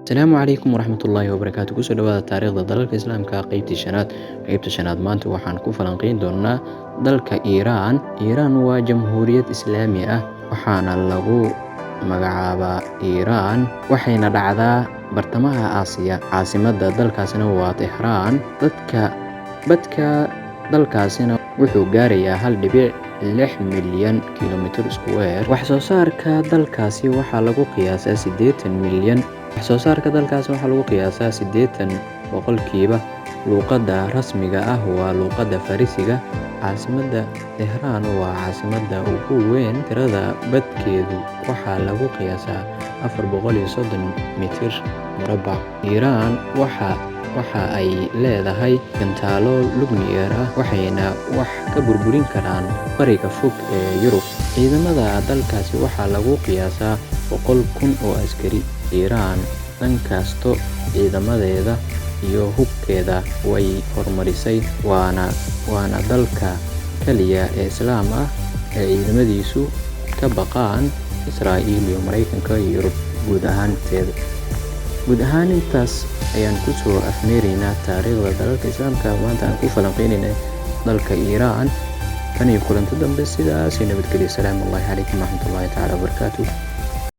Asalaamu calaykum waraxmatullaahi wabarakaatu. Kusoo dhawaada taariikhda dalalka Islaamka, qeybtii shanaad. Qeybta shanaad maanta waxaan ku falanqeyn doonaa dalka Iiraan. Iiraan waa jamhuuriyad Islaami ah, waxaana lagu magacaabaa Iiraan, waxayna dhacdaa bartamaha Aasiya. Caasimadda dalkaasina waa Tehraan. Dadka badka dalkaasina wuxuu gaarayaa 1.6 milyan kilometer square. Wax soo saarka dalkaasi waxaa lagu qiyaasaa 80 milyan. Wax soo saarka dalkaasi waxaa lagu qiyaasaa 80%. Luqadda rasmiga ah waa luqadda Farisiga. Caasimadda Tehraan waa caasimadda ugu weyn. Tirada badkeedu waxaa lagu qiyaasaa 430 mitir murabbac. Iiraan waxa ay leedahay gantaalo nukliyeer ah, waxayna wax ka burburin karaan bariga fog ee Yurub. Ciidamada dalkaasi waxaa lagu qiyaasaa 100,000 oo askari. Iiraan dhankasto ciidamadeeda iyo hubkeeda way horumarisay, waana dalka kaliya ee Islaam ah ee ciidamadiisu ka baqaan Israa'iil iyo Mareykanka iyo Yurub guud ahaanteeda. Guud ahaan intaas ayaan kusoo afmeeraynaa taariikhda dalalka Islaamka. Maanta aan ku falanqeynaynay dalka Iiraan. Tan iyo kulanti dambe, sidaas iyo nabadgelyo. Asalaamu calaykum waraxmatullaahi tacaala wabarakaatuh.